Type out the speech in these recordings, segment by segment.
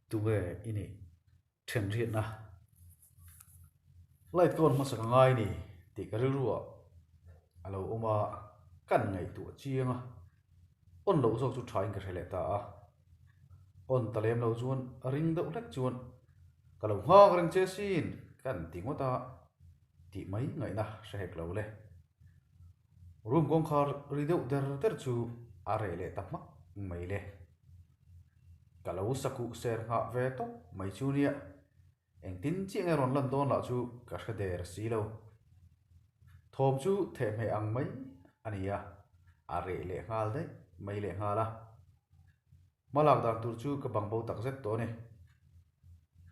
Tunge i nih then riatna? Light ka on hmasa ka ngai ni tih ka rilruah a lo awm a, kan ngaihtuah chiang a, on loh zawk chu thain ka hre leh ta a. On ta lem lo chuan a ring deuh hlek chuan ka lo nghak reng che sin kan ti ngawt a tih mai ngaihna hre hek lo le. Room kawngkhar ri deuh der der chu a reh leh ta hmak mai le. Ka lo sakuh ser nghah ve tawp mai chu nia, engtin chiah nge rawn lan dawn lah chu ka hre der si lo. Thawm chu thehhmeh ang mai a ni a, a reh leh nghal daih mai leh nghal a. Hma lak dan tur chu ka bang bo tak zet tawh a ni.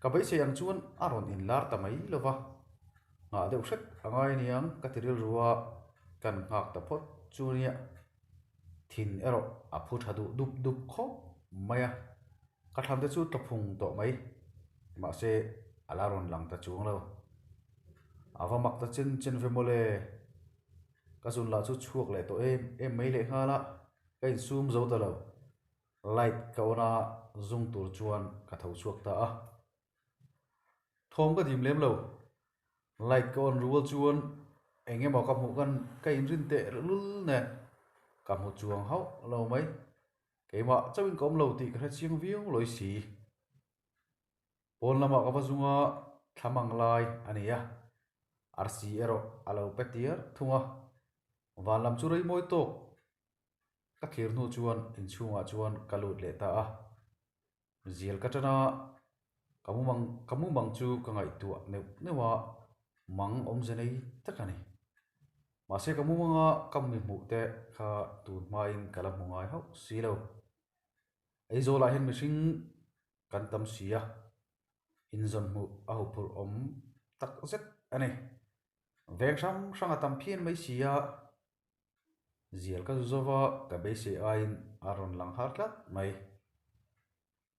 Ka beisei ang chuan a rawn inlar ta mai lo va, nghah deuh hret a ngai aniang ka ti rilru a, kan nghak ta phawt chu nia. Thin erawh a phu tha duh dup dup khawp mai a, ka thlan te chu tla phung tawh mai, mahse a la rawn lang ta chuang lo. A va mak ta chen chen ve mawle, ka zun lah chu chhuak leh tawh em em mai lehnghal a, ka insum zo ta lo. Light ka on a, zung tur chuan ka tho chhuak ta a. Thawm ka dim lem lo, Light ka on rual chuan eng emaw ka hmuh kan ka inrin teh lul nen ka hmu chuang hauh lo mai. Keimah chauhin ka awm lo tih ka hre chiang viau lawi si. Pawn lamah ka va zung a, thlam ang lai a ni a, arsi erawh a lo pe tiar thung a. Van lam chu rei mawi tawk ka thlir hnu chuan inchhungah chuan ka lut leh ta a. Zial ka tan a, ka mumang ka mumang chu ka ngaihtuah neuh neuh a, mang awmze nei tak a ni. Mahse ka mumanga ka mi hmuh te kha tun hmain ka la hmu ngai hauh si lo. Aizawlah hian mihring kan tam si a, inzawn hmuh a huphurh awm tak zet a ni. Veng hrang hrang a tam phian mai si a. Zial ka zu zo va, ka beisei aiin a rawn lang har tlat mai.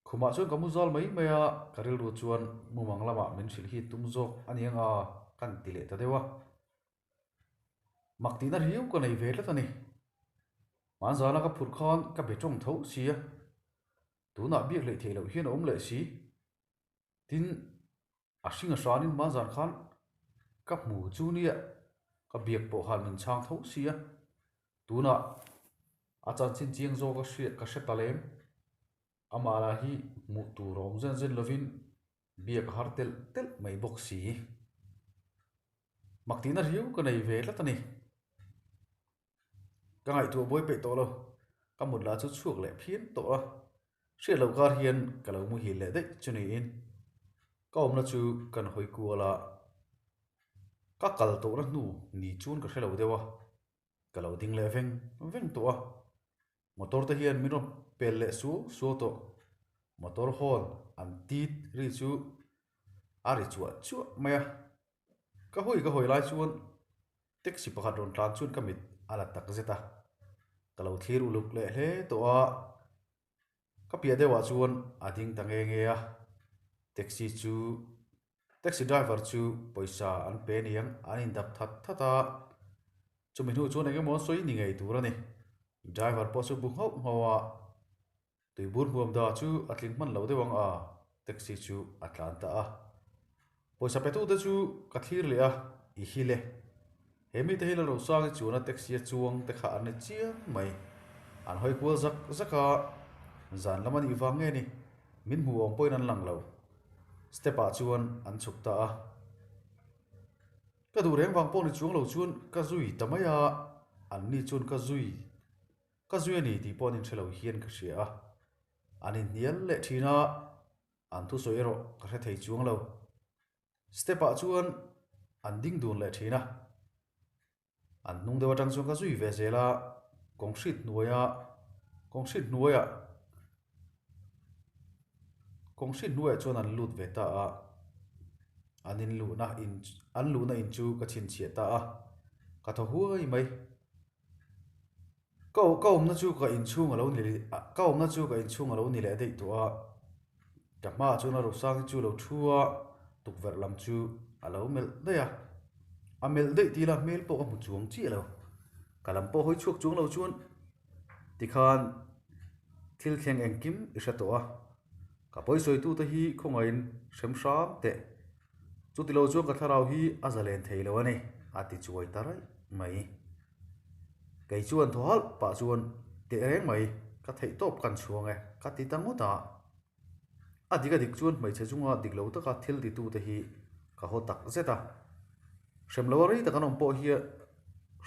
Khumah chuan ka mu zal mai mai a, ka rilru chuan mumang lamah min hrilh hi tum zawk a ni ang a, kan ti leh ta deuh a. Mak tihna riau ka nei ve tlat a ni. Hmanzana ka phurh khan ka be tawng tho si a, tunah biak leh theih loh hian a awm leh si. Tin, A hring a hranin hmanzan khan ka hmu chu nia, ka biak pawh khan min chhang tho si a, tunah a chanchin chiang zawk a hriat ka hre ta lem, amah lah hi hmuh tur a awm zen zen lovin biak a har telh telh mai bawk si. Mak tihna riau ka nei ve tlat a ni. Ka ngaihtuah buai peih tawh lo, ka mut lah chu chhuak leh phian tawh a, hriat loh kar hian ka lo muhil leh daih chu niin ka awmna chu kan hawi kual a, ka kal tawhna hnu ni chuan ka hre lo deuh a, ka lo ding leh veng veng tawh a, motor te hian min rawn pel leh suau suau tawh, motor horn an tit ri chu a ri chuah chuah mai a, ka hawi ka hawi lai chuan. Taxi pakhat rawn tlan chuan ka mit a la tak zet a, ka lo thlir uluk leh hle tawh a, ka piah deuhah chuan a ding ta nge nge a, taxi chu taxi driver chu pawisa an pe aniang an indap that that a, chumi hnu chuan eng emaw sawi ni ngei tur a ni, driver pawh chu bu nghauh nghauh a. Tuibur hmuam da chu a tling hman lo deuh ang a, taxi chu a tlan ta a. Pawisa petute chu ka thlir leh a, i hil e. He mite hi Lalrosangi chuan a taxi a chuang te kha an ni chiang mai. An hawi kual zak zak a, zan lam a nih vang nge ni, min hmu awm pawhin an lang lo. Step ah chuan an chhuk ta a. Ka duh reng vang pawh ni chuang lo chuan ka zui ta mai a, an ni chuan ka zui. Ka zui a ni tih pawh an inhre lo hian ka hria a, an inhnial leh thin a, an thusawi erawh ka hre thei chuang lo. Step ah chuan an ding dun leh thin a, an hnung deuh atang chuan ka zui ve zel a, concrete hnuaia concrete hnuaiah concrete hnuaiah chuan an lut ve ta a, an inluhna in an luhna in chu ka chhinchhiah ta a, ka thaw huai mai. Ka ka awmna chu ka inchhung a lo ni ka awmna chu ka inchhung a lo ni leh daih tawh a, ka hmaah chuan a rosang hi chu a lo thu a, tukverh lam chu a lo melh daih a, a melh daih tih ila hmel pawh ka hmu chuang chiah lo, ka lam pawh hawi chhuak chuang lo chuan tikhan thil thleng engkim i hre tawh a. Ka pawisawitute hi khawngaihin hrem hram teh. Chutilo chuan ka thlarau hi a zalen thei lo a ni, a ti chuai ta raih mai. Kei chuan thaw halh pah chuan teh reng mai, ka theih tawp kan chhuang e, ka ti ta ngawt a. A dik a dik chuan hmeichhe chunga dik lo taka thil titute hi ka haw tak zet a. Hrem lo a rei tak an awm pawh hi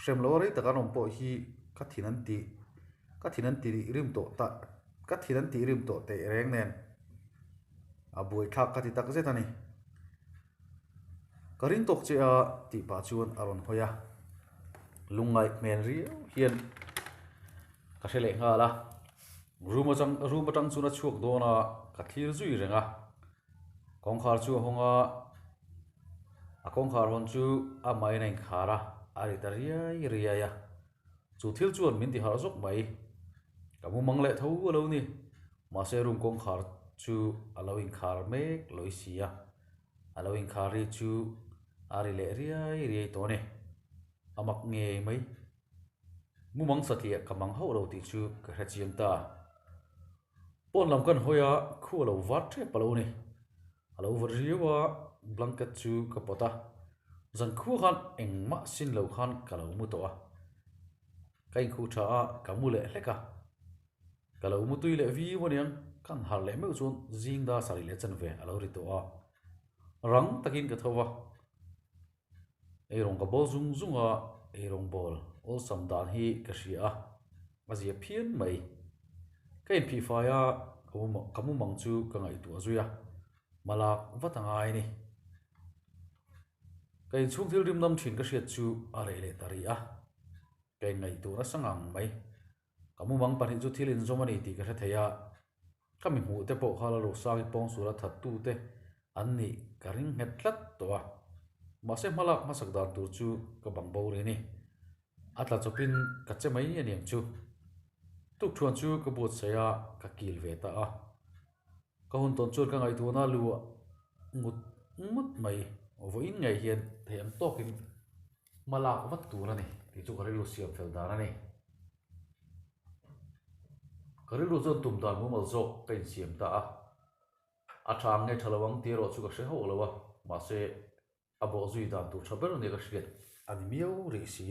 hrem lo a rei tak an awm pawh hi ka thin an ti ka thin an ti rim tawh ta ka thin an tih rim tawh teh reng nen a buaithlak ka ti tak zet a ni. Ka ring tawk che a tih pah chuan a rawn hawi a, lungngaih hmel riau hian ka hre leh nghal a, room atang room atang chuan a chhuak dawn a, ka thlir zui reng a, kawngkhar chu a hawng a, a kawngkhar hawn chu a main a inkhar a, a ri ta riai riai a. Chu thil chuan min ti harh zawk mai. Ka mu mang leh tho a lo ni. Mahse room kawngkhar chu a lo inkhar mek lawih si a. A lo inkhar ri chu a ri leh riai riai tawh a ni. A mak ngei mai. Mu mang satliah ka mang hauh lo tih chu ka hre chiang ta. Pawn lam kan hawi a, khu a lo var tep a lo ni. A lo va riau a, blanket chu ka pawt a, zan khua khan engmah sin lo khan ka lo mu tawh a. Ka inkhuh tha a, ka mu leh hlek a. Ka lo mu tui leh viau aniang, kan harh leh meuh chuan zing da sarih leh chanve a lo ri tawh a. Rang takin ka tho va. Eirawng ka bawl zung zung a, eirawng bawl awlsam dan hi ka hria a, a zia phian mai. Ka inphih fai a, ka mumang chu ka ngaihtuah zui a, malak vat a ngai a ni. Ka inchhung thil rim nam thin ka hriat chu a reh leh ta rih a, ka inngaihtuah nasa ngang mai. Ka mumang pahnih chu thil inzawm a ni tih ka hre thei a, Ka mi hmuh te pawh kha la Rosang-i pawngsual a that tu te an nih ka ring nghet tlat tawh a. Mahse hmalak hmasak dan tur chu ka bang bo ri ni. A tla chawpin ka che mai a niang chu. Tukthuan chu ka buatsaih a, ka kil ve ta a. Ka hun tawn chuan ka ngaihtuahna lu ah ngut ngut mai. Vawiin ngei hian thei ang tawkin hmalak vat tur a ni tih chu ka rilru siam fel dan a ni. Ka rilru chuan tum dan mumal zawk ka insiam ta a, a tha ang nge tha lo ang tih erawh chu ka hre hauh lo a, mahse a bawh zui dan tur tha ber nia ka hriat a ni miau rih si.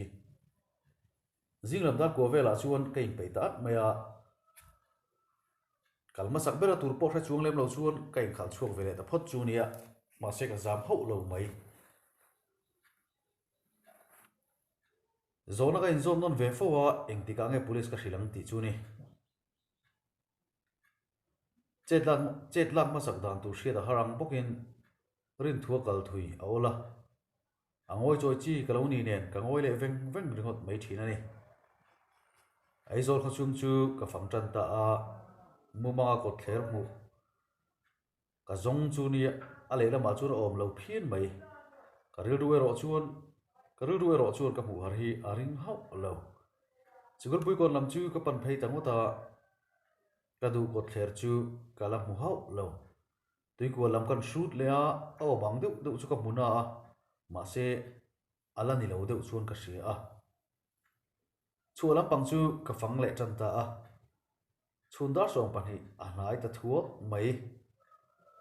Zing lam dar kua velah chuan ka inpeih ta at mai a, kal hmasak bera tur pawh hre chuang lem lo chuan ka inkhalh chhuak ve leh ta phawt chu nia, mahse ka zam hauh lo mai. Zawhna ka inzawm nawn ve fo a, engtikah nge police ka hrilh ang tih chu ni. Chet lak chet lak hmasak dan tur hriat a har ang bawkin rinthua kal thui a awl a. A ngawi chawi chi ka lo ni nen ka ngawi leh veng veng ringawt mai thin a ni. Aizawl khawchhung chu ka fang tan ta a, mumanga kawtthler hmuh Ka zawng chu nia, a lehlamah chuan a awm lo phian mai. Ka rilru erawh chuan, ka rilru erawh chuan ka hmuh har hi a ring hauh lo. Sikul kawn lam chu ka pan phei ta ngawt a, ka duh kawtthler chu ka la hmu hauh lo. Tuikual lam kan hrut leh a, a awm ang deuh deuh chu ka hmu na a, mahse a la ni lo deuh chuan ka hria a. Chhuah lampang chu ka fang leh tan ta a, chhun dar 20 a hnai ta thuak mai.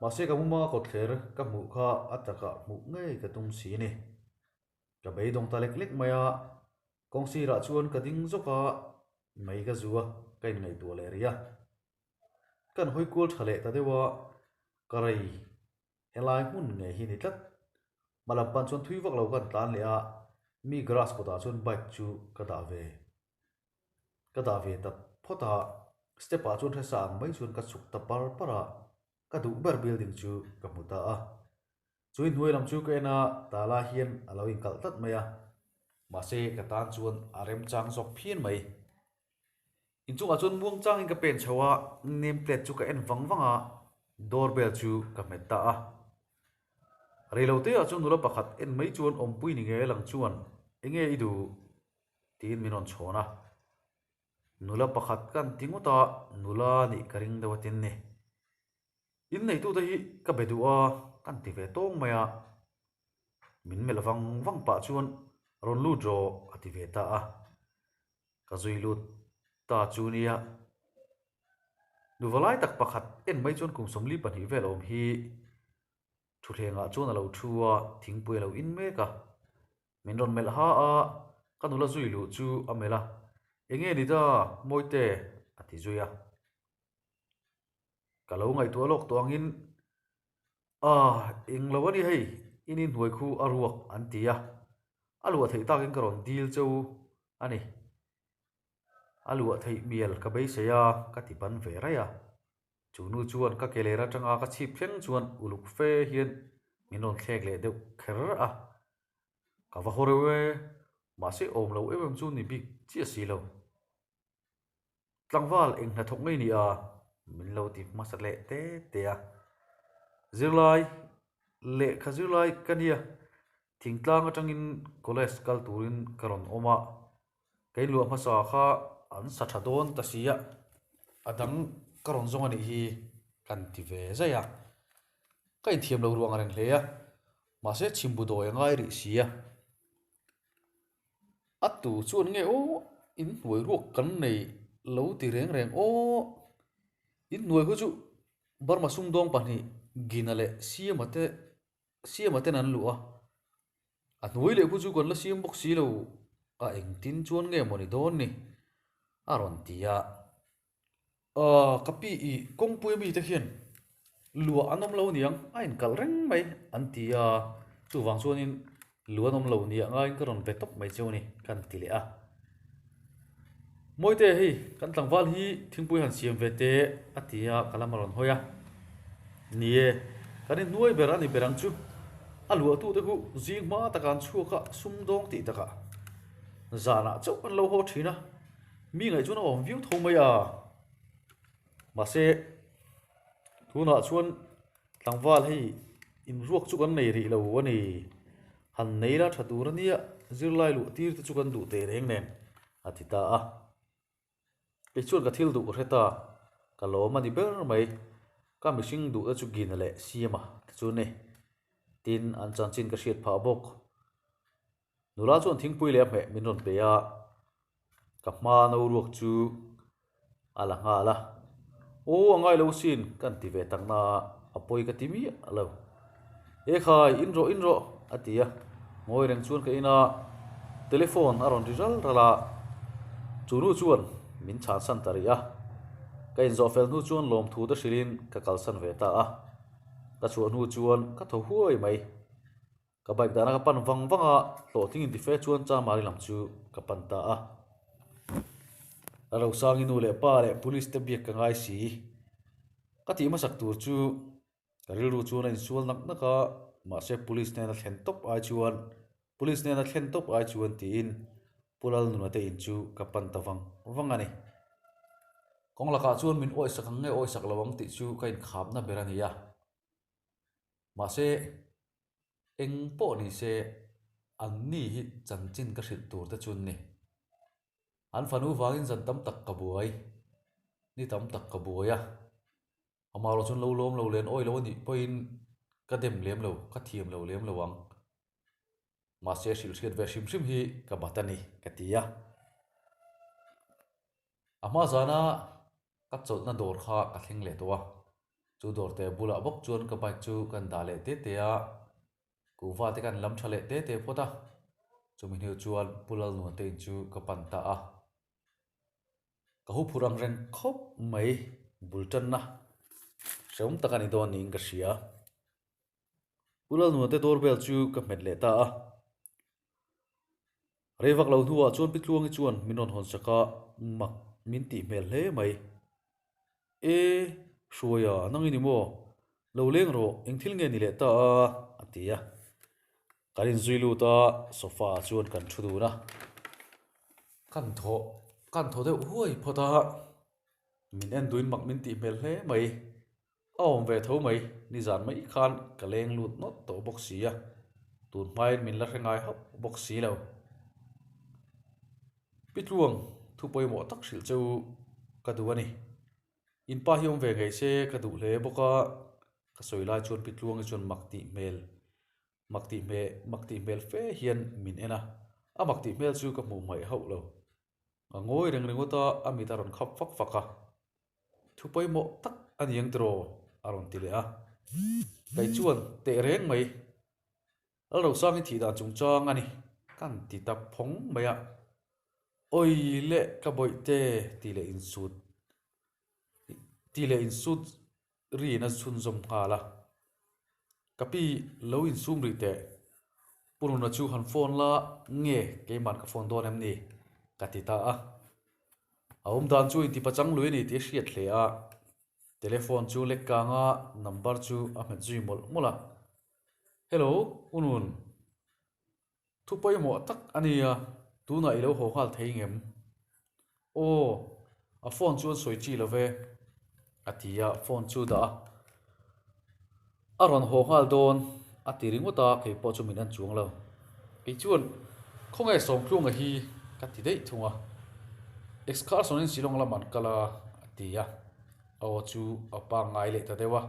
Mahse ka muma kawtthler ka hmuh kha a takah hmuh ngei ka tum si a ni. Ka beidawng ta lek lek mai a, kawng sirah chuan ka ding zawk a, mei ka zu a, ka inngaihtuah leh rih a. Kan hawi kual tha leh ta deuh a, ka rei Helai hmun ngei hi ni tlat. Hma lam pan chuan thui vak lo kan tlan leh a, mi garage kawtah chuan bike chu ka dah ve. Ka dah ve ta phawt a, step ah chuan hresa ang mai chuan ka chhuk ta par par a, ka duh ber building chu ka hmu ta a. Chu inhnuai lam chu ka en a, tala hian a lo inkalh tlat mai a, mahse ka tan chuan a remchang zawk phian mai. Inchungah chuan muang changin ka pen chho a, name plate chu ka en vang vang a, door bell chu ka hmet ta a. Reilote ah chuan nula pakhat en mai chuan awmpui ni ngei lang chuan enge i duh tiin min rawn chhawn a. Nula pakhat ka an ti ngawt a, nula nih ka ring deuh a tin ni. Inneitute hi ka be duh a, ka an ti ve tawng mai a. Min melh vang vang pah chuan rawn lut rawh a ti ve ta a. Ka zui lut ta chu nia. Nuva lai tak pakhat en mai chuan kum 42 vel awm hi Thutthlengah chuan a lo thu a, thingpui a lo in mek a. Min rawn melh ha a, ka nula zui luh chu a melh a, Enge ni ta, Mawite? a ti zui a. Ka lo ngaihtuah lawk tawh angin, Ah, eng lo a ni hei, i ni hnuai khu a ruak an ti a. A luah theih takin ka rawn dil cheu a ni. A luah theih mial ka beisei a, ka ti ban ve raih a. Chu nu chuan ka ke ler atanga ka chhip thleng chuan uluk fe hian min rawn thlek leh deuh kher a. Ka va haw reuh e, mahse awm lo em em chu ni bik chiah si lo. Tlangval eng hnathawk ngei ni a? Min lo ti hmasa leh te te a. Zirlai, lehkha zirlai ka nia, thingtlang atangin college kal turin ka rawn awm a. Kei luah hmasa kha an sa tha dawn ta si a, a dang ka rawn zawng a nih hi kan ti ve zaih a. Ka inthiam lo ruang a reng hle a, mahse chhimbu dawi a ngai rih si a. A tu chuan nge aw in hnuai ruak kan nei lo ti reng reng aw, in hnuai khu chu Burma sumdawng pahnih Gina leh Siama te Siama ten an luh a, a hnuai leh khu chu kan la siam bawk si lo a engtin chuan nge maw ni dawn ni a rawn ti a. Aaa ka pi i kawngpui ami te hian luah an awm lo niang a inkalh reng mai an ti a, chuvang chuanin luah an awm lo nia ngaiin ka rawn ve tawp mai cheu a ni ka han ti leh a. Mawite hei kan tlangval hi thingpui han siam ve teh a ti a ka lam a rawn hawi a. Ni e, kan inhnuai ber a ni ber ang chu. A luahtute khu zing hma takah an chhuak a, sumdawng tih takah zanah chauh an lo haw thin a, mi ngaih chuan a awm viau tho mai a. Mahse, tunah chuan Tlangval hei inruak chu kan nei rih lo a ni. Han nei la tha tur a nia, zirlai luah tir te chu kan duh teh reng nen, a ti ta a. Kei chuan ka thil duh ka hre ta, ka lawm a ni ber mai. Ka mihring duh te chu Gina leh Siama te chu ni. Tin, an chanchin ka hriat phah bawk. Nula chuan thingpui leh a hmeh min rawn pe a, ka hma no ruak chu a la nghal a. Aw a ngai lo sin ka han ti ve tak na a, a pawi ka ti miah lo. E khai, in rawh in rawh a ti a, ngawi reng chuan ka in a, telephone a rawn ri ral ral a, chu nu chuan min chhansan ta rih a. Ka inzawh fel hnu chuan lawmthu te hrilhin ka kalsan ve ta a, ka chhuah hnu chuan ka thaw huai mai. Ka bike dahna ka pan vang vang a, hlawhtling inti fe chuan Chamari lam chu ka pan ta a. Ralrosangi nu leh pa leh police te biak ka ngai si. Ka tih hmasak tur chu ka rilru chuan a insual nak nak a, mahse police hnena thlen tawp ai chuan police hnena thlen tawp ai chuan tiin Pu Lalnuna te in chu ka pan ta vang vang a ni. Kawng lakah chuan min awisak ang nge awisak lo ang tih chu ka inkhapna ber a ni a. Mahse, eng pawh ni se, an ni hi chanchin ka hrilh tur te chu an ni. An fanu vangin zan tam tak ka buai, ni tam tak ka buai a. Amaherawh chuan lo lawm lo leh an awi lo a nih pawhin ka dem lem lo, ka thiam lo lem lo ang. Mahse, hrilh hriat ve hrim hrim hi ka bat a ni, ka ti a. A hma zana ka chawlhna dawr kha ka thleng leh tawh a, chu dawr te bulah bawk chuan ka bike chu kan dah leh te te a, kuhva te kan lam tha leh te te phawt a, chumi hnu chuan Pu Lalnuan te in chu ka pan ta a. Ka hu phur ang reng khawp mai bul tanna hrehawm tak a ni dawn niin ka hria. Pu Lalnuan te doorbell chu ka hmet leh ta a. Rei vak lo hnuah chuan Pi Tluangi chuan min rawn hawn sak a, mak min tih hmel hle mai. E, Hruaia, nang i ni maw? Lo leng rawh, eng thil nge ni leh ta a? a ti a. Kan inzui lut a, sofa ah chuan kan thu dun a. Kan thaw, kan thaw deuh huai phawt a, min en duin mak min tih hmel hle mai. A awm ve tho mai, nizan mai khan ka leng lut nawt tawh bawk si a, tun hmain min la hre ngai hauh bawk si lo. Pi Tluang, thu pawimawh tak hrilh che u ka duh a ni. In pa hi awm ve ngei se ka duh hle bawk a, ka sawi lai chuan Pi Tluangi chuan mak tih hmel, mak tih hmel, mak tih hmel fe hian min en a, a mak tih hmel chu ka hmuh hmaih hauh lo. A ngawi reng ringawt a, a mit a rawn khap fak fak a. Thu pawimawh tak a ni ang tiraw? a rawn ti leh a. Kei chuan teh reng mai. Lalrosangin thih dan chungchang a ni kan ti ta phawng mai a. Awi leh ka bawihte tih leh insut tih leh insut riin a chhunzawm nghal a. Ka pi lo insum rih teh. Pu Nuna chu han phone la nge keiman ka phone dawn em ni? ka ti ta a. A awm dan chu inti pachang lui a ni tih a hriat hle a. Telephone chu lek kang a, number chu a hmet zui mawlh mawlh a. Hello, U Nun. Thu pawimawh tak a nia, tunah i lo haw nghal thei ngem? Aw, a phone chu an sawi chi lo ve, a ti a, phone chu dah a. A rawn haw nghal dawn, a ti ringawt a, kei pawh chu min en chuang lo. Kei chuan, Khawnge Sawmtlunga hi? ka ti daih thung a. Excursion-in Shillong lam an kal a, a ti a, a aw chu a pangngai leh ta deuh a.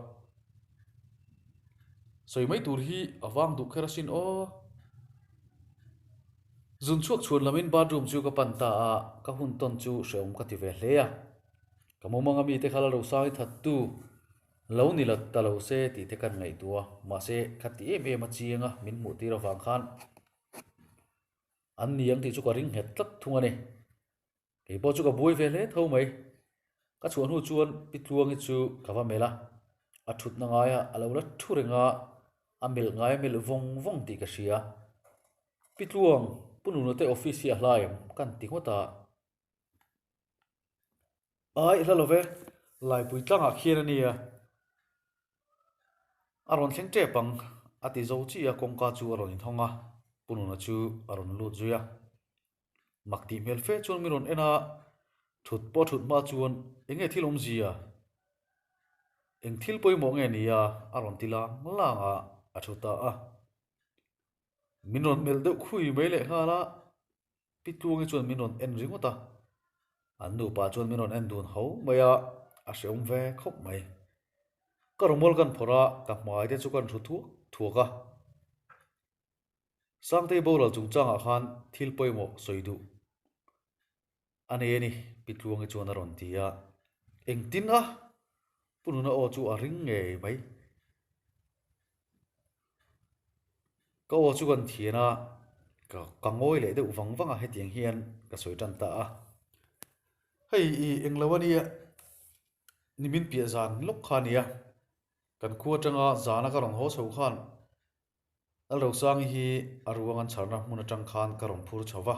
Sawi mai tur hi a vang duh kher asin aw. Zun chhuak chhuan lamin bathroom chu ka pan ta a, ka hun tawn chu hrehawm ka ti ve hle a. Ka mumanga mite kha Lalrosangi thattu lo ni la ta lo se tih te kan ngaihtuah a, mahse kha ti em em a chiang a min hmuh tir avang khan an ni ang tih chu ka ring nghet tlat thung a ni. Kei pawh chu ka buai ve hle tho mai. Ka chhuah hnu chuan Pi Tluangi chu ka va melh a, a thutna ngaia a lo la thu reng a, a melh ngai a melh vawng vawng tih ka hria. Pi Tluang, Pu Nuna te office hi a hla em? Kan ti ngawt a. Ai, hla lo ve, Laipui tlangah khian a nia. A rawn thleng tep ang, a ti zo chiah a, kawngka chu a rawn inhawng a, Pu Nuna chu a rawn lut zui a. Mak tih hmel fe chuan min rawn en a, thut pawh a thut hma chuan eng nge thil awmzia, eng thil pawimawh nge ni a a rawn ti lang lang a, a thu ta a. Min rawn melh deuh khui mai leh nghal a, Pi Tluangi chuan min rawn en ringawt a, an nupa chuan min rawn en dun ho mai a, a hreawm ve khawp mai. Ka rawmawl kan phawrh a, ka hmai te chu kan thu thuak thuak a. Sangtei boral chungchangah khan thil pawimawh sawi duh a nei a ni, Pi Tluangi chuan a rawn ti a. Engtin a? Pu Nuna aw chu a ring ngei mai. Ka aw chu kan thian a, ka ka ngawi leh deuh vang vang a hetiang hian ka sawi tan ta a. Hei i englo a nia, nimin piah zan lawk kha a nia, kan khua atanga zana ka rawn haw chho khan Lalrosangi hi a ruang an chharna hmun atang khan ka rawn phur chho va,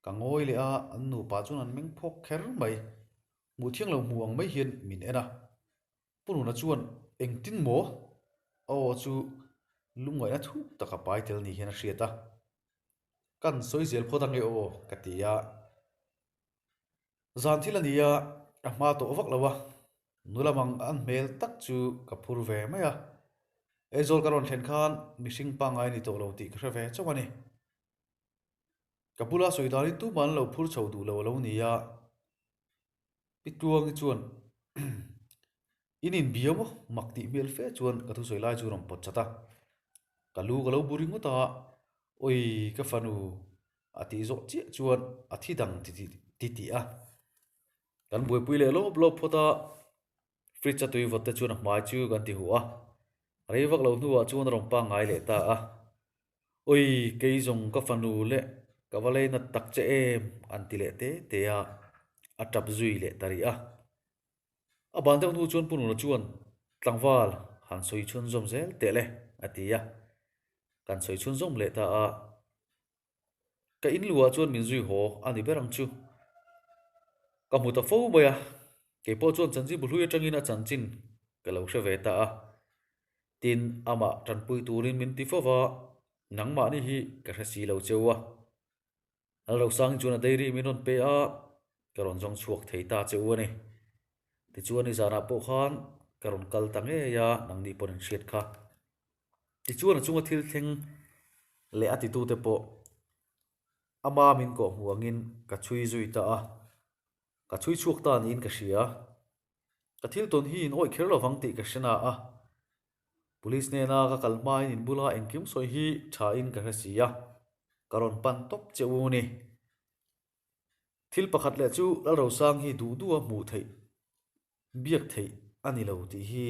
ka ngawi leh a, an nupa chuan an meng phawk kher mai. Hmuh thiang lo hmu ang mai hian min en a. Pu Nuna chuan engtin maw? A aw chu lungngaihna thuk tak a pai tel ni hian a hriat a. Kan sawi zel phawt ange aw ka ti a. Zan thil a ni a, a hma tawh vak lo a, nula mang an hmel tak chu ka phur ve mai a. Aizawl ka rawn thlen khan mihring pangngai ni tawh lo tih ka hre ve chauh a ni. Ka bula sawi danin tumah an lo phur chho duh lo a lo ni a, Pi Tluangi chuan In inbia maw? mak tih hmel fe chuan ka thusawi lai chu a rawn pawt chat a. Ka lu ka lo bu ringawt a, Awi ka fanu a tih zawh chiah chuan a thi dang ti tih a. Kan buaipui leh lawp lawp phawt a, fridge a tui vawt te chuan a hmai chu kan ti huh a. Rei vak lo hnuah chuan a rawn pangngai leh ta a. Awi kei zawng ka fanu leh ka va lei nat tak che em an ti leh te te a, a tap zui leh ta rih a. A ban deuh hnu chuan Pu Nuna chuan tlangval han sawi chhunzawm zel teh le a ti a. Kan sawi chhunzawm leh ta a. Ka in luah chuan min zui haw a ni ber ang chu. Ka hmu ta fo mai a, kei pawh chuan chanchin bu hlui atangin a chanchin ka lo hre ve ta a. Tin, amah tanpui turin min ti fo va, nangmahni hi ka hre si lo cheu a. Lalrosang chuan a dairy min rawn pe a, ka rawn zawng chhuak thei ta che u a ni. Tichuan i zanah pawh khan ka rawn kal ta ngei a, nangni pawh in hriat kha. Tichuan a chunga thil thleng leh a titute pawh ama min kawh hmuh angin ka chhui zui ta a, ka chhui chhuak ta niin ka hria. Ka thil tawn hi in awih kher lovang tih ka hre na a, Police hnena ka kal hmain in bula engkim sawi hi thain ka hre si a, ka rawn pan tawp che u ni. Thil pakhat leh chu Lalrosang hi duh duha hmuh theih. Biak theih a ni lo tih hi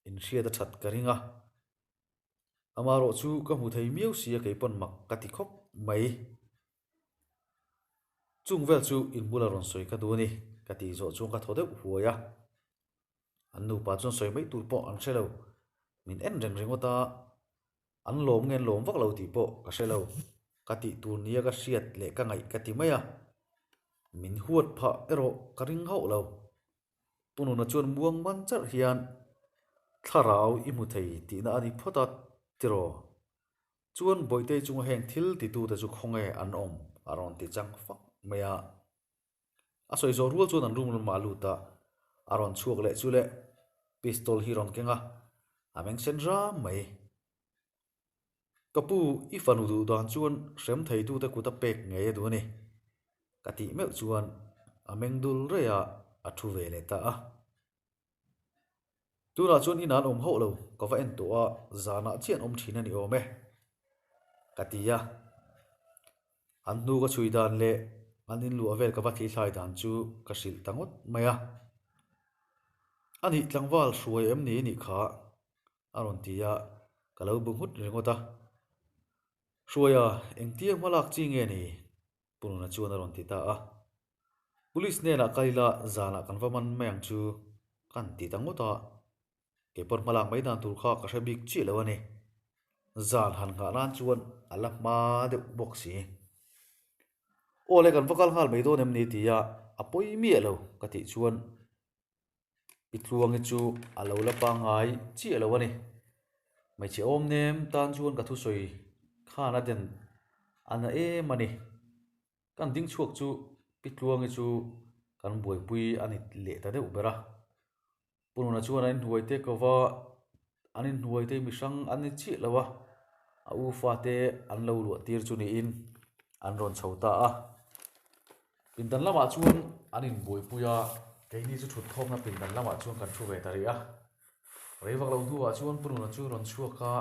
inhriat a that ka ring a. Amaherawh chu ka hmu thei miau si a keipawn mak ka ti khawp mai. Chung vel chu inbula rawn sawi ka duh a ni ka tih zawh chuan ka thaw deuh huai a. An nupa chuan sawi mai tur pawh an hre lo. Min en reng ringawt a, an lawm nge an lawm vak lo tih pawh ka hre lo. Ka tih tur nia ka hriat leh ka ngaih ka ti mai a. Min huat phah erawh ka ring hauh lo. Pu Nuna chuan muang man charh hian thlarau i hmu thei tihna a ni phawt a tiraw? Chuan Bawihtei chunga heng thil titute chu khawnge an awm a rawn ti chang fak mai a. A sawi zawh rual chuan an room lamah a lut a, a rawn chhuak leh chu le pistol hi rawn keng a, a meng sen ram mai. Ka pu, i fanu duh dan chuan hrem theitute kut a pek ngei a duh a ni, ka tih meuh chuan a meng dul rei a, a thu ve leh ta a. Tunah chuan inah an awm hauh lo, ka va en tawh a, zanah chiah an awm thin a ni awm e, ka ti a. An hnu ka chhui dan leh an inluah vel ka va thlihlai dan chu ka hrilh ta ngawt mai a. A nih tlangval hruai em ni nih kha? a rawn ti a, ka lo bu nghut ringawt a. Hruaia, engtia hma lak chi nge ni? Pu Nuna chuan a rawn ti ta a. Police hnenah kal ila zanah kan va man mai ang chu kan ti ta ngawt a. Keipawr hma lak mai dan tur kha ka hre bik chiah lo a ni. Zan han nghah nan chuan a la hma deuh bawk si. Aw le kan va kal nghal mai dawn em ni tia a pawi miah lo ka tih chuan I tluangi chu a lo la pangngai chiah lo a ni. Hmeichhe awm nem tan chuan ka thusawi khan a den a na em a ni. Kan ding chhuak chu Pi Tluangi chu kan buaipui a ni leh ta deuh ber a. Pu Nuna chuan an inhnuai te ko va, an inhnuai te mi hrang an ni chiah lo a, a u fate an lo luah tir chu niin an rawn chho ta a. Pindan lamah chuan an inbuaipui a, keini chu thut khawmna pindan lamah chuan kan thu ve ta rih a. Rei vak lo hnuah chuan Pu Nuna chu rawn chhuak a,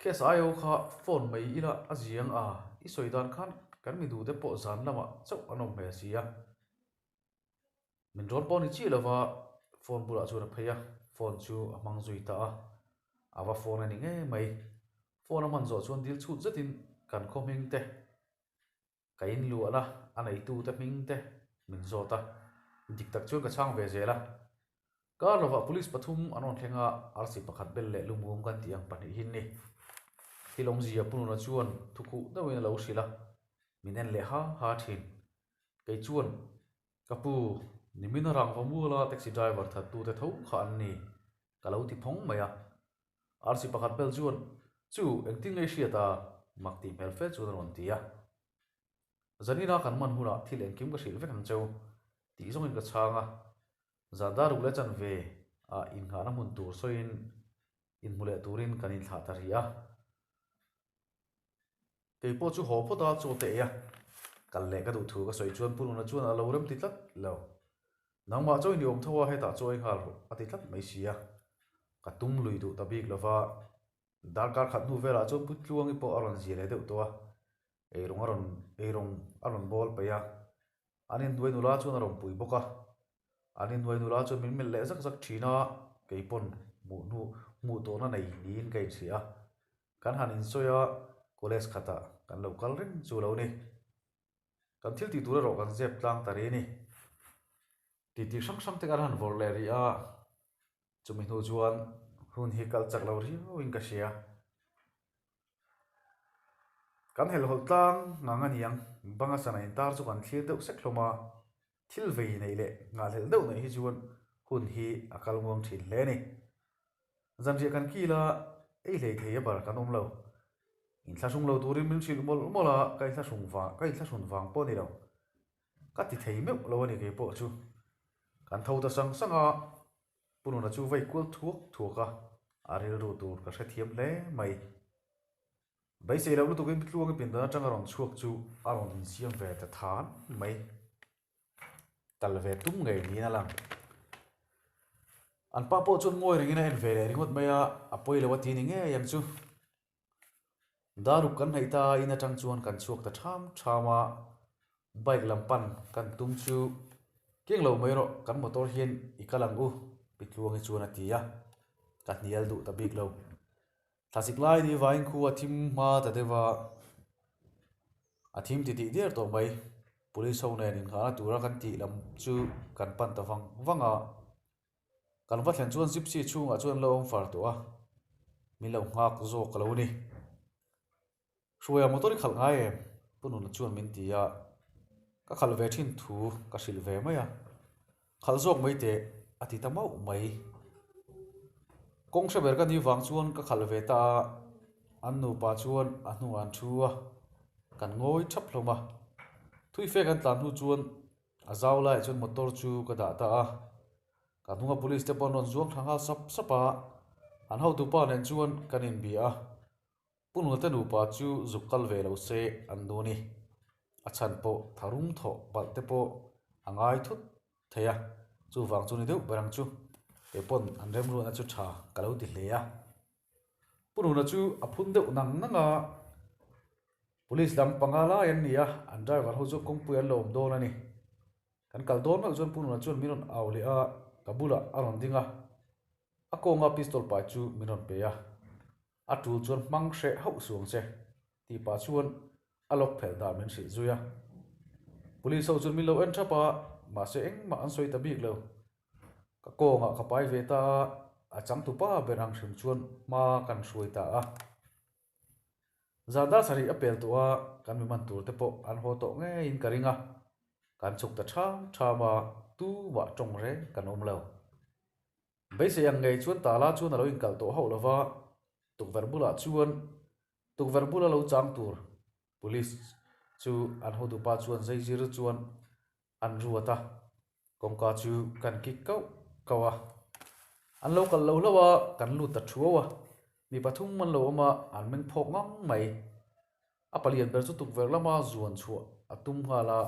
Case aio kha phone mai ila a ziang a, i sawi dan khan kan mi duhte pawh zan lamah chauh an awm hmel si a. Min rawn pawh ni chiah lova phone bulah chuan a phei a, phone chu a hmang zui ta a, a va phone a ni ngei mai. Phone a hman zawh chuan dil chhut zetin kan khaw hming te, Ka inluahna a neitute hming te min zawt a, dik tak chuan ka chhang ve zel a. Kar lovah police pathum an rawn thleng a, arsi pakhat bel leh lumum kan tih ang pahnihin ni. Thil awmzia Pu Nuna chuan thukhuh deuhin a lo hrilh a, min en leh ha ha thin. Kei chuan, Ka pu, nimin a rangva muala taxi driver thattute tho kha an ni, ka lo ti phawng mai a. Arsi pakhat bel chuan, Chu, engtin nge i hriat a? mak tih hmel fe chuan a rawn ti a. Zanina kan man hunah thil engkim ka hrilh vek ang cheu, tih zawngin ka chhang a. Zan dar ruk leh chanve ah innghahna hmun tur sawiin inhmu leh turin kan inthlah ta rih a. Kei pawh chu haw phawt a, chaw te ei a, kal leh ka duh thu ka sawi chuan Pu Nuna chuan a lo rem ti tlat lo. Nangmah chaw i ni awm tho a, hetah chaw ei nghal rawh a ti tlat mai si a. Ka tum lui duh ta bik lo va, darkar khat hnu velah chuan Pu Tluangi pawh a rawn zia leh deuh tawh a, eirawng a rawn eirawng a rawn bawl peih a, an inhnuai nula chuan a rawn pui bawk a. An inhnuai nula chuan min melh leh zak zak thin a, kei pawn hmuh hnu hmuh tawhna nei niin ka inhria a. Kan han insawi a, college khatah kan lo kal reng chu lo ni. Kan thil tih tur erawh kan zep tlang ta rih a ni. Titi hrang hrang te kan han vawrh leh rih a, chumi hnu chuan hun hi kal chak lo riauin ka hria. Kan helhhawlh tlang ngang a niang, banga sana intar chu kan thlir deuh sek hlawm a, thil vei neih leh nghahhlelh deuh neih hi chuan hun hi a kal nguang thin hle a ni. Zanriah kan kil a, ei hlei thei a bar kan awm lo. Inthlahrung lo turin min hrilh mawlh mawlh a, ka inthlahrung vang, ka inthlahrun vang pawh a ni lo. Ka ti thei meuh lo a ni kei pawh chu. Kan tho ta sang sang a, Pu Nuna chu vei kual thuak thuak a, a rilru tur ka hrethiam hle mai. Beisei loh lutukin Tluangi pindan atanga rawn chhuak chu a rawn insiam ve ta than mai. Kal ve tum ngei niin a lang. An pa pawh chuan ngawi rengin a en ve leh ringawt mai a, a pawi lo a ti ni ngei ang chu. Daruk kan hnaih ta in atang chuan kan chhuak ta tham tham a, bike lam pan kan tum chu. Keng lo mai rawh, kan motor hian i kal ang u, Pi Tluangi chuan a ti a, ka hnial duh ta bik lo. Thlasik lai ni vaiin khu a thim hma ta deuh a, a thim titih diar tawh mai. Police ho nen inghahna tura kan tih lam chu kan pan ta vang vang a. Kan va thlen chuan gypsy chhungah chuan an lo awm far tawh a, min lo nghak zawk a lo ni. Hruaia motor i khalh ngai em? Pu Nuna chuan min ti a, ka khalh ve thin thu ka hrilh ve mai a, khalh zawk mai teh a ti ta mauh mai. Kawng hre ber ka ni vang chuan ka khalh ve ta a, an nupa chuan a hnungah an thu a, kan ngawi thap hlawm a. Thuife kan tlan hnu chuan a zau laiah chuan motor chu ka dah ta a, Ka hnunga police te pawh an rawn zuang thla nghal sap sap a, an hotupa nen chuan kan inbia a, Pu Nula te nupa chu zuk kal ve lo se an duh a ni. A chhan pawh tharum thawh palh te pawh a ngai thut thei a, chuvang chu ni deuh ber ang chu. Kei pawn an remruatna chu tha ka lo ti hle a. Pu Nula chu a phun deuh nang nang a, Police lam panga lai an ni a, an driver ho chu kawngpui an lo awm dawn a ni. Kan kal dawn meuh chuan Pu Nula chuan min rawn au leh a, ka bulah a rawn ding a, a kawnga pistol pai chu min rawn pe a, a tul chuan hmang hreh hauh suang che tih pah chuan a lawk phelh dan min hrilh zui a. Police ho chuan min lo en thap a, mahse engmah an sawi ta bik lo. Ka kawngah ka pai ve ta a, a changtupa ber ang hrim chuan hma kan hruai ta a. Zan dar sarih a pel tawh a, kan mi man tur te pawh an haw tawh ngeiin ka ring a, kan chhuk ta ṭham ṭham a, tumah ṭawng reng kan awm lo. Beisei ang ngei chuan tala chuan a lo inkalh tawh hauh lo va, tukverh bulah chuan tukverh bula lo chang tur police chu an hotupa chuan zeizir chuan an ruat a, kawngka chu kan kik kauh kauh a, an lo kalh lo hlauh a, kan lut ta thuau a, mi pathum an lo awm a, an meng phawk ngang mai. A palian ber chu tukverh lama zuan chhuah a tum nghal a,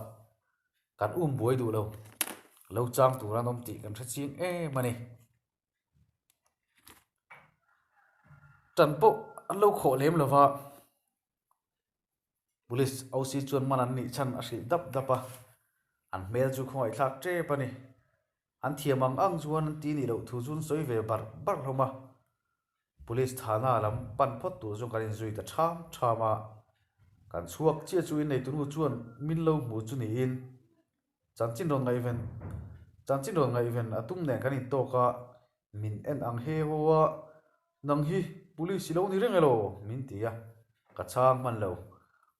kan um buai duh lo, lo chang tur an awm tih kan hre chiang em a ni. Tan pawh an lo khawh lem lo va. Police OC chuan man an nih chhan a hrilh dap dap a, an hmel chu khawngaihthlak tep a ni. An thiam ang ang chuan an ti nih loh thu chu an sawi ve barh barh hlawm a. Police thana lam pan phawt tur chu kan inzui ta ṭham ṭham a, kan chhuak chiah chu inneitunu chuan min lo hmu chu niin chanchin rawn ngaihven chanchin rawn ngaihven a tum nen kan intawk a, min en ang he haw a, Nang hi police i lo ni reng elaw? min ti a, ka chhang hman lo.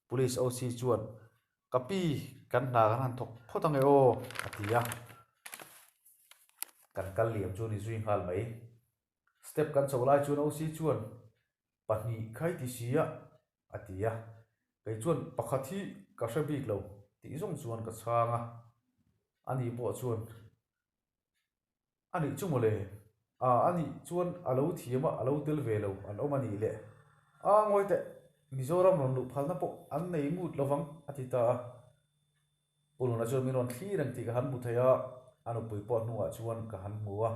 Police OC chuan, Ka pi, kan hna kan han thawk phawt ange aw, a ti a. Kan kal liam chu a ni zui nghal mai. Step kan chho lai chuan OC chuan, Pahnih khai ti si a, a ti a. Kei chuan, Pakhat hi ka hre bik lo, tih zawng chuan ka chhang a. Ani pawh chuan, A nih chu mawle, a a nih chuan a lo thiam a, a lo tel ve lo an awm a nih le. A ngawi teh, Mizoram rawn luh phalna pawh an nei ngut lo vang, a ti ta a. Pu Luna chuan min rawn thlir reng tih ka han hmu thei a, a nupui pawh hnungah chuan ka han hmu a.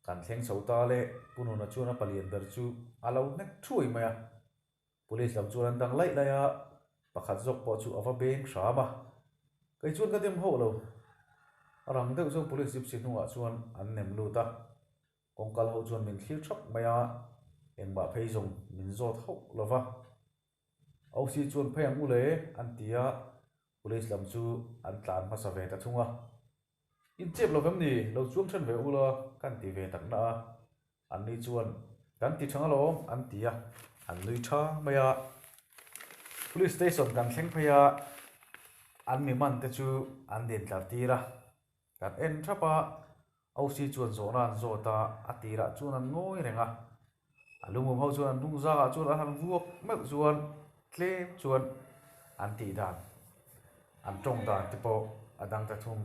Kan thleng chho ta le, Pu Nuna chuan a palian ber chu a lo hnek thuai mai a. Police lam chuan an dang laih laih a, pakhat zawk pawh chu a va beng hram a. Kei chuan ka dem hauh lo. A rang deuh chuan police gypsy hnungah chuan an nem lut a. Kawngkal ho chuan min thlir thap mai a, engmah phei zawng min zawt hauh lo va. OC chuan phei ang u le an ti a, police lam chu an tlan hmasa ve ta thung a. In chep lo vem ni, lo chuang then ve ula kan ti ve tak na a. Anni chuan, Kan ti thang alawm, an ti a, an nui tha mai a. Police station kan thleng phei a, an mi man te chu an din tlar tir a. Kan en thap a, OC chuan zawhna an zawt a, a tirah chuan an ngawi reng a. A lungum ho chuan an hnung zangah chuan an han vuak meuh chuan tlem chuan an tih dan, an tawng dan te pawh a dang ta thung.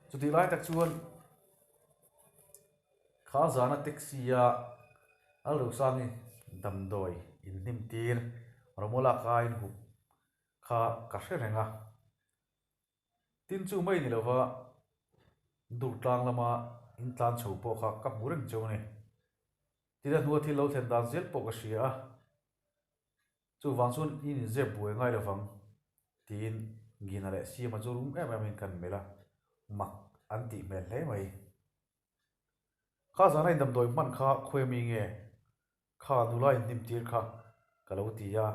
Chutih lai tak chuan. Kha zana taxi a Alrosangi damdawi inhnim tir Romola ka inhup kha ka hre reng a. Tin chu mai ni lova Durtlang lama intlan chho pawh kha ka hmu reng cheu a ni. Tin a hnua thil lo thlen dan zel pawh ka hria a. Chuvang chuan in inzep buai ngai lovang tiin Gina leh Siama chu rum em em in kan melh a. Mak an tih hmel hle mai. Kha zana in damdawi hman kha khawi ami nge? Kha nula in hnim tir kha ka lo ti a.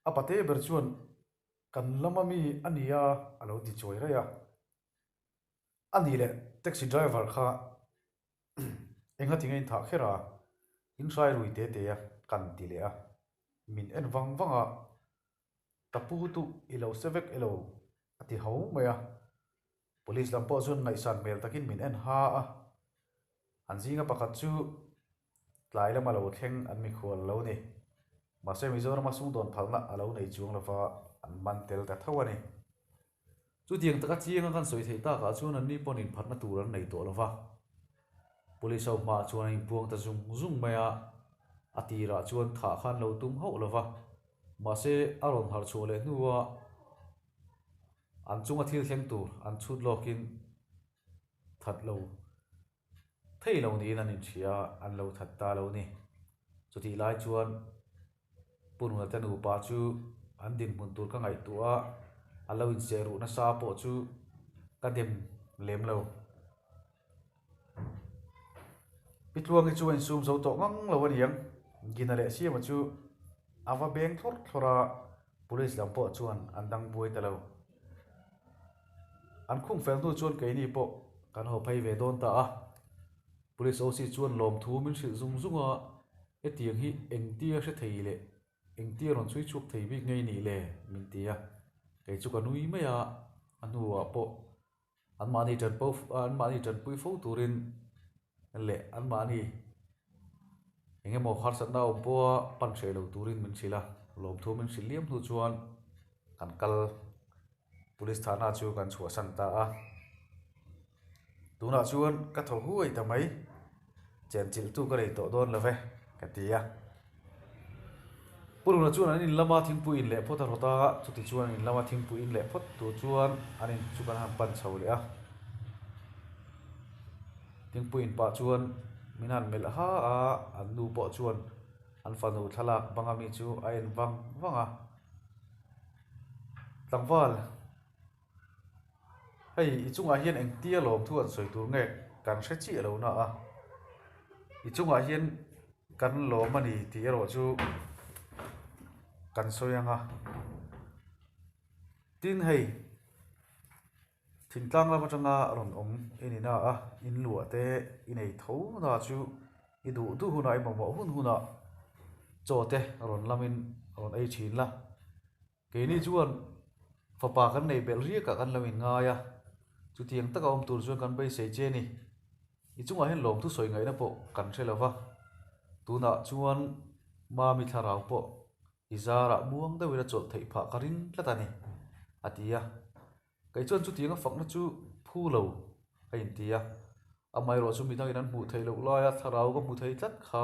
A pate ber chuan kan lama mi a nia a lo ti chuai raih a. A nih leh taxi driver kha enga tinge in thah kher a, in hrai rui te te a kan ti leh a. Min en vang vang a, ka pu tu i lo se vek elo a ti ho mai a. Police lam pawh chuan ngaihsan hmel takin min en ha a, an zinga pakhat chu tlai lama lo thleng an mikhual lo ni. Mahse Mizorama sumdawn phalna a lo nei chuang lova an man tel ta tho a ni. Chutiang taka chianga kan sawi theih takah chuan anni pawn inphatna tur an nei tawh lova. Police ho hmaah chuan a inpuang ta zung zung mai a, a tirah chuan thah khan lo tum hauh lova. Mahse a rawn harh chhuah leh hnua An chunga thil thleng tur an chhut lawkin that lo thei lo niin an inhria a, an lo that ta lo ni. Chutih lai chuan Pu Nuna te nupa chu an dinhmun tur ka ngaihtuah a, a lo inseh ruh nasa pawh chu ka dem lem lo. Pi Tluangi chu a insum zo tawh ngang lo a niang, Gina leh Siama chu a va beng thlawrh thlawrh a, Police lam pawh chuan an dang buai ta lo. An khung fel hnu chuan keini pawh kan haw phei ve dawn ta a, Police OC chuan lawmthu min hrilh zung zung a, hetiang hi engtia hre thei leh engtia rawn chhui chhuak thei bik ngei nih le min ti a, kei chu ka nui mai a, a hnuah pawh Anmahni tanpo anmahni tanpui fo turin leh anmahni eng emaw harsatna awm pawha pan hreh lo turin min hrilh a, lawmthu min hrilh liam hnu chuan kan kal police thahna chu kan chhuahsan ta a. Tunah chuan ka thaw huai ta mai, chenchilhtu ka nei tawh dawn lo ve ka ti a. Pu Runa chuan an in lama thingpui in leh phawt a rawt a, chuti chuan an in lama thingpui in leh phawt tur chuan an in chu kan han pan chho leh a. Thingpui in pah chuan min han melh ha a, an nu pawh chuan an fanu thlalak banga mi chu a en vang vang a. Tlangval, hei i chungah hian engtia lawmthu an sawi tur nge kan hre chiah lo na a, i chungah hian Kan lawm a ni tih erawh chu kan sawi ang a. Tin hei, thingtlang lam atanga rawn awm i ni na a, in luah te i nei tho na chu i duh duh hunah i mamawh hun hunah chaw te rawn lamin rawn ei thin la. Keini chuan fapa kan neih belh riakah kan lo inngai a, chutiang taka awm tur chuan kan beisei che a ni. I chungah hian lawmthu sawi ngaihna pawh kan hre lo va, tunah chuan Mami thlarau pawh i zarah muang deuhin a chawlh theih phah ka ring tlat a ni, a ti a. Kei chuan chutiang a fakna chu phu lo a inti a, amaherawh chu midangin an hmuh theih loh laia thlarau ka hmu thei tlat kha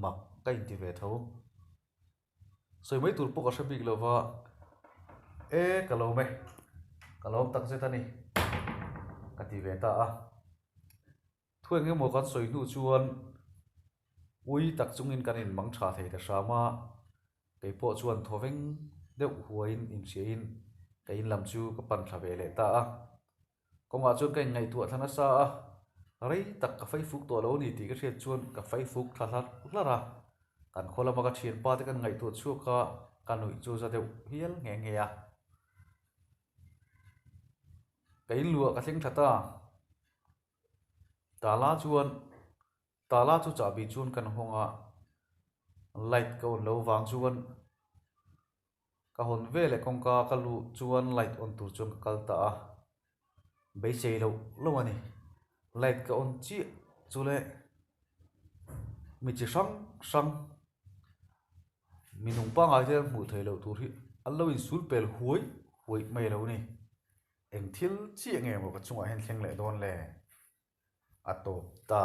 mak ka inti ve tho. Sawi mai tur pawh ka hre bik lo va, E ka lawm e, ka lawm tak zet a ni, ka ti ve ta a. Thu eng emaw kan sawi hnu chuan ui tak chungin kan inmang tha thei ta hram a, kei pawh chuan thawveng deuh huaiin inhriain ka in lam chu ka pan thla ve leh ta a. Kawngah chuan ka inngaihtuah thla nasa a, rei tak ka faifuk tawh lo a ni tih ka hriat chuan ka faifuk thla hlarh hlarh a, kan khaw lama ka thianpa te kan ngaihtuah chhuak a, ka nuih chu za deuh hial nghe nghe a. Ka inluah ka thleng thla ta, tala chuan tala chu chahbi chuan kan hawng a, light ka on lo vang chuan Ka hawn ve leh kawngka ka luh chuan light on tur chuan ka kal ta a, beisei loh loh a ni. Light ka on chiah chu le mi chi hrang hrang mi nung pangngai te an hmuh theih loh tur hi an lo insul pel huai huai mai lo ni. Eng thil chiah nge maw ka chungah hian thleng leh dawn le? A tawp ta.